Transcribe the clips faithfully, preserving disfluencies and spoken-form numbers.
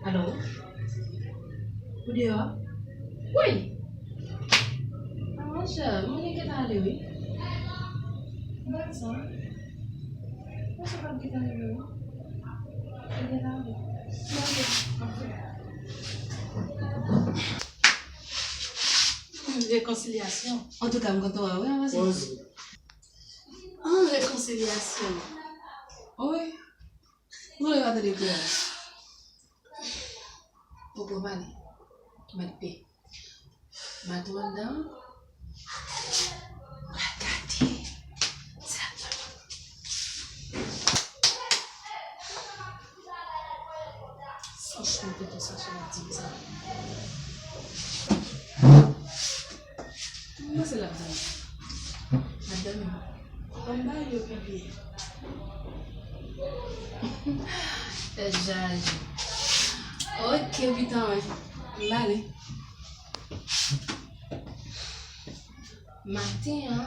Alo? Ou deyò? Wi! A, monchè, mwen gentan ale, wi. Bat sa. Monchè, pa gentan rive, wi. Li gentan ale. Mwen gen, ap vin. Hmm, rekonsilyasyon. Antouka, m kontan wè w, wi, Anvazi. An rekonsilyasyon. Wi. Mwen pa tande kouraj. Poko pale. Mèt pe. Mato anndan. Pral gade. Sa ap fè. Franchman, pito sa chè ap di m sa. Mwen se l ap dòmi. L ap dòmi. Ban m ba yo pi byen. Tèt chaje. Ok, pitan mwen. M ale. Maten an,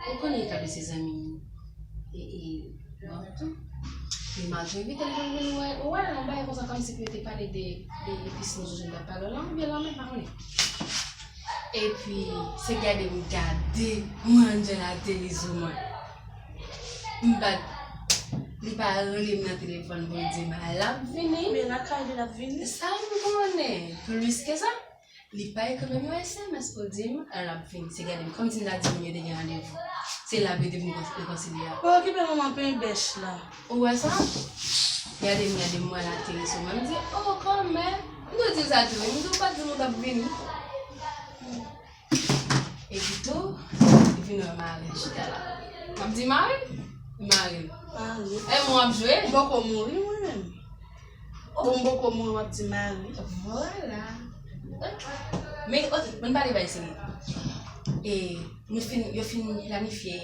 ou konnen e ka de se zanmi m. E, e, bon, tou. E maten, envite l pou l vin wè. Ou wè, yon bagay konsa, kòmsi pou yo te pale de, de, de pisin, jan n t ap pale la, oubyen lanmè, pa konnen. Epi, se gade m gade, mwen, Angela te li sou mwen. M pa, li pa rele m nan telefòn pou l di m, "A, l ap vini." Men lakay li, l ap vini. Sa m konnen. Plis ke sa, li pa ekri menm yon S M S pou l di m, "A, l ap vini." Se gade m, kòmsi m ta di moun yo te gen randevou. Se la pou yo te vin rekon-, rekonsilye a. Pa okipe manman pen bèch la. Ou wè sa? Gade m, gade m, mwen la te li sou mwen. M di, "O, kòmè." M tou di l sa tou. M di, "Ou pa t di m ou t ap vini." Epi tou, li vin wè mari l chita la. M ap di mari? Mari. Mari. E mwen ap jwe? M poko mouri mwen menm. Bon, m poko mouri, w ap di mari. Vwala. Ok. Men, ok, men pale bay serye. E, nou fin, yo fin planifye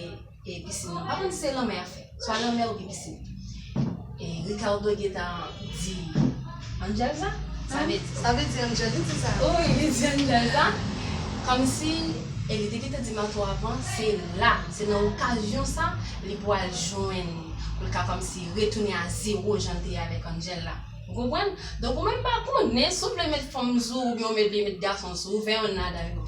e pisin nan. Pa konn si se lanmè y ap fè. Swa lanmè oubyen pisin. E Ricardo gentan di Angel sa? Sa vle di. Sa vle di Angel, li di sa? Wi, li di Angel sa. Kòmsi, e li te gentan di Mato avan, se la, se nan okazyon sa, li pral jwenn, pou l ka kòmsi retounen a zewo jan l te ye avèk Angel la. Ou konprann? Donk, ou menm pa konnen, si w vle met fanm sou ou, oubyen w vle met gason sou ou, fè yon nada yo.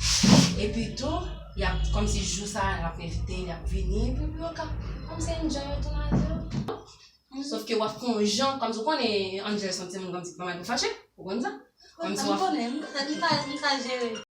Epi tou, y ap, kòmsi jou sa, y ap envite, y ap vini, epi pou yo ka, kòmsi enjoy yo tou nan zye yo. Sòf ke w ap fè yon jan, kòmsi w konnen Angel se yon timoun kòmsi ki pa mal pou fache, ou konn sa? Kòmsi w ap konnen, m ka, m ka, m ka jere.